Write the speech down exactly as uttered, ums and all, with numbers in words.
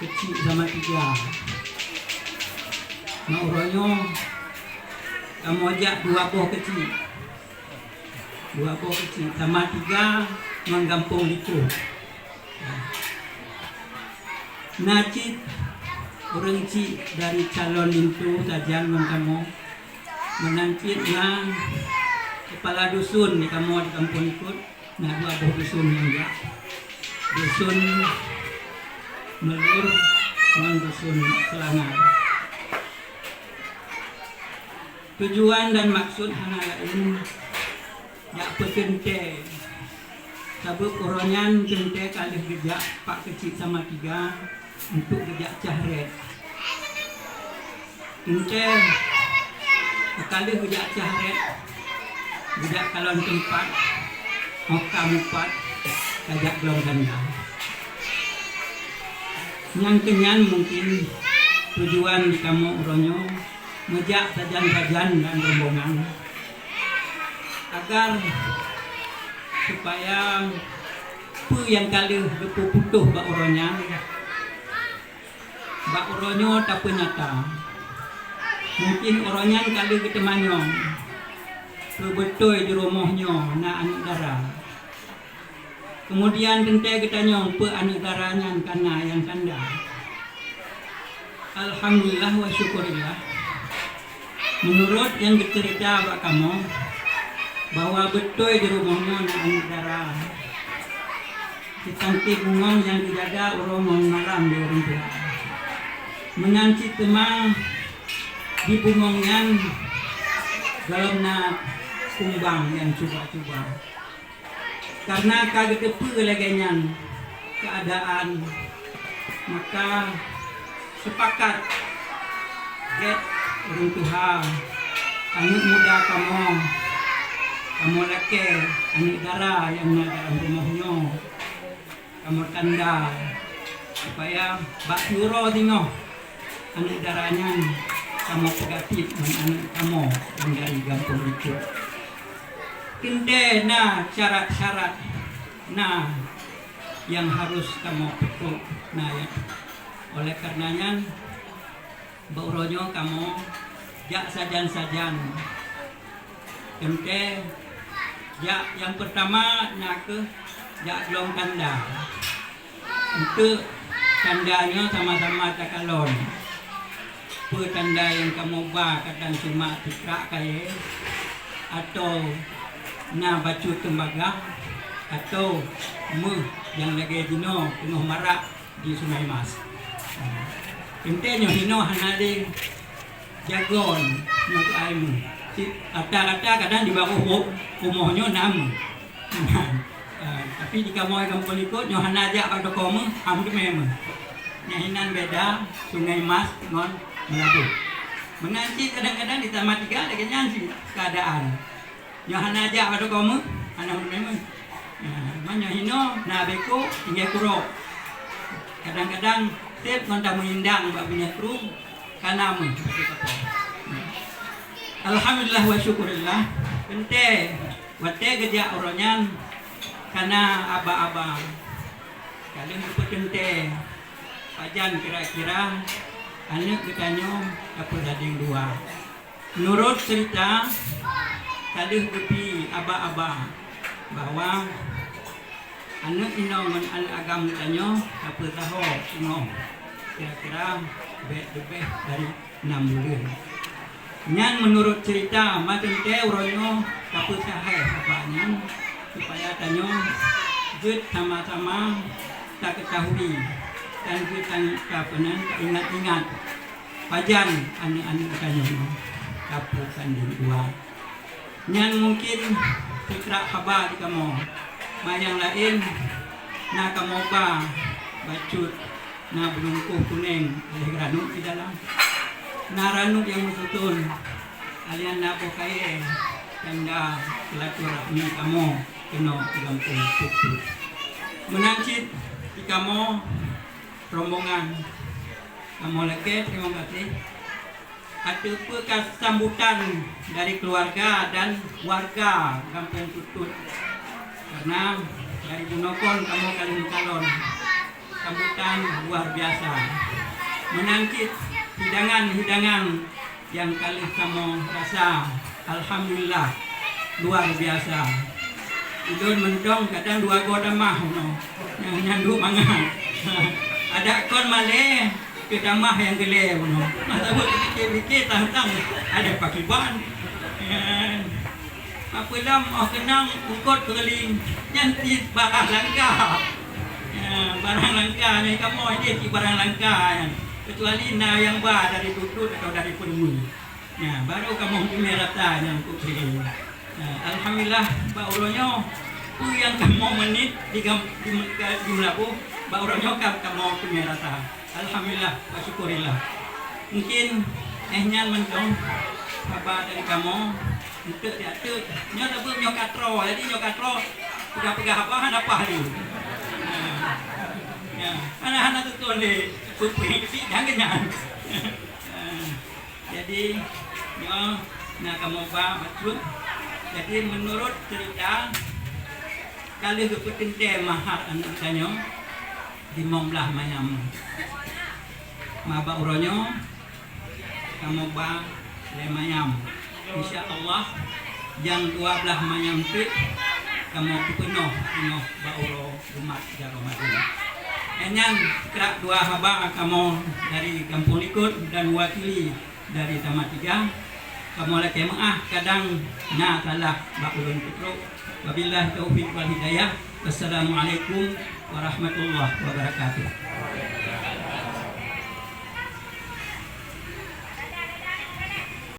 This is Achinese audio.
Keuchik Samatiga. Meu'ah uroe nyoe kamoe jak dua boh keuchik. Dua boh keuchik Samatiga ngon Gampông Likot. Na cit ureuëng chik dari calon linto sajan ngon kamoe. Meunan cit na kepala dusun di kamoe di Gampông Likot. Na dua boh dusun nyang jak. Dusun Melur ngon dusun Seulanga. Tujuan dan maksud hana laén jak peuteuntée. Sabab uroe nyan teuntée ka lheueh geujak pak keuchik Samatiga untuk geujak cah rét. Teuntée ka lheueh geujak cah rét, geujak kalon teumpat, 'oh ka mupat, ka jak glong ganda. Nyang keu nyan mungken tujuan di kamoe uroe nyoe meujak sajan-sajan dan rombongan, agar supaya peue nyang ka lheueh geupeuputoh bak uroe nyan, bak uroe nyoe tapeunyata. Mungken uroe nyan ka lheueh geuteumanyong, keu beutôi di rumoh nyoe na aneuëk dara. Keumudian teuntée geutanyong peue aneuëk dara nyan kana nyang kanda. Alhamdulillah wa syukurillah. Meunurot nyang geuceurita bak kamoe, bahwa beutôi di rumoh nyoe na aneuëk dara. Di tangke bungöng nyang geujaga uroe ngon malam di ureuëng tuha. Meunan cit teuma di bungöng nyan gohlom na kumbang nyang cuba-cuba. Karena ka geuteupeue lagée nyan keuadaan, maka seupakat gét ureuëng tuha, aneuëk muda kamoe, kamoe lakée aneuëk dara nyang na dalam rumoh nyoe, kamoe tanda supaya bak siuroe singoh aneuëk dara nyan kamoe peugah tieb ngon aneuëk kamoe nyang dari Gampông Likot. Teuntée na syarat-syarat na nyang harôh kamoe peutrok na nyan. Oleh karena nyan, bak uroe nyoe kamoe jak sajan-sajan. Teuntée jak nyang peurtama na kheueh jak glong tanda. Eunteuk tanda nyoe sama-sama takalon. Peue tanda nyang kamoe ba, kadang cuma tikrak kayée, atawa na bacut teumbagah, atawa méuh nyang lagée jinoe teungoh marak di Sungai Mas. Teuntée nyoe hinoe hana lé jagon nyoe keu ai méuh. Cit rata-rata kadang di bak rumoh nyoe na méuh. Ah, tapi di kamoe Gampông Likot nyoe hana jak bak toko méuh, han teumé méuh. Nyan hinan beda Sungai Mas ngon Meulaboh. Meunan cit kadang-kadang di Samatiga lagée nyan cit keuadaan. Nyoe hana jak bak toko méuh, hana teumé méuh. Nah, nyoe hinoe na beko tinggai kurok. Kadang-kadang seb ngon tameuindang bak binéh krueng, kana méuh. Alhamdulillah wa syukurillah. Teuntée watée geujak uroe nyan kana aba-aba. Ka lheueh geupeuteuntée pajan kira-kira aneuëk geutanyoe tapeugadeng dua. Meunurot ceurita, ka lheueh geubi aba-aba bahwa aneuëk inoe ngon aneuëk agam geutanyoe tapeusaho singoh kira-kira bék leubeh dari nam buleuen. Nyan meunurot ceurita, ma teuntée uroe nyoe tapeusahe haba nyan supaya tanyoe jeuet sama-sama takeutahui dan jeuet tan-, tapeunan taingat-ingat pajan aneuëk-aneuëk tanyoe nyoe tapeugandeng dua. Nyan mungken tikrak haba di kamoe. Ma nyang laén na kamoe ba bacut, na beulungkoh kunéng lhée ranup di dalam. Na ranup nyang meusuton, alian na boh kayée tanda silaturahmi kamoe keunoe di gampông Putput. Meunan cit di kamoe rombongan, kamoe lakée teurimong gaséh ateueh peuka sambutan dari keuluwarga dan warga gampông Putput. Karena dari bunoe kon kamoe ka lheueh meukalon. Sambutan luar biasa. Meunan cit hidangan-hidangan nyang ka lheueh kamoe rasa, alhamdulillah, luar biasa. Ulôn mantong kadang dua goe tamah bunoe, nyang nyan duek mangat. Adak kon malèe, keu tamah nyang keu lhèe bunoe. Masa buet pikir-pikir, tang-tang ada pakiban. Apeulom 'oh keunong eungkôt peureulèe nyan cit barang langka. Ya, barang langka nyan kamoe jih cit barang langka nyan. Keucuali na nyang ba dari tutut atau dari peureumeu. Ya, baru kamoe teumè rata nyan eungkôt peureulèe. Ya, alhamdulillah, bak uroe nyoe peue nyang kamoe meuneuk di gam-, di, di Meulaboh, bak uroe nyoe ka kamoe teumè rata. Alhamdulillah wa syukurillah. Mungkin eh nyan mantong haba dari kamoe, eunteuk di ateueh. Nyoe tabeuet nyoe ka troe, jadi nyoe ka troe peugah-peugah haba hana paih lé. Ya. Ya, hana, hana tutoe lé. Peue-peue nyang keubiet nyang keunan. Ya. Jadi nyoe na kamoe ba bacut. Jadi meunurot cerita ka lheueh geupeuteuntèe mahar aneuk tanyoe limong blaih manyam. Ma bak uroe nyoe kamoe ba lhèe manyam. Insya Allah nyang dua blaih manyam teuk kamoe peupeunoh peunoh bak uroe Jumat dan Ramadan. Eh nyan krak dua haba kamoe dari Gampông Likot dan meuwakili dari Taman Tiga. Kamoe lakèe meu'ah kadang na salah bak ulôn peutrok. Wabillahi taufiq wal hidayah. Wassalamualaikum warahmatullahi wabarakatuh.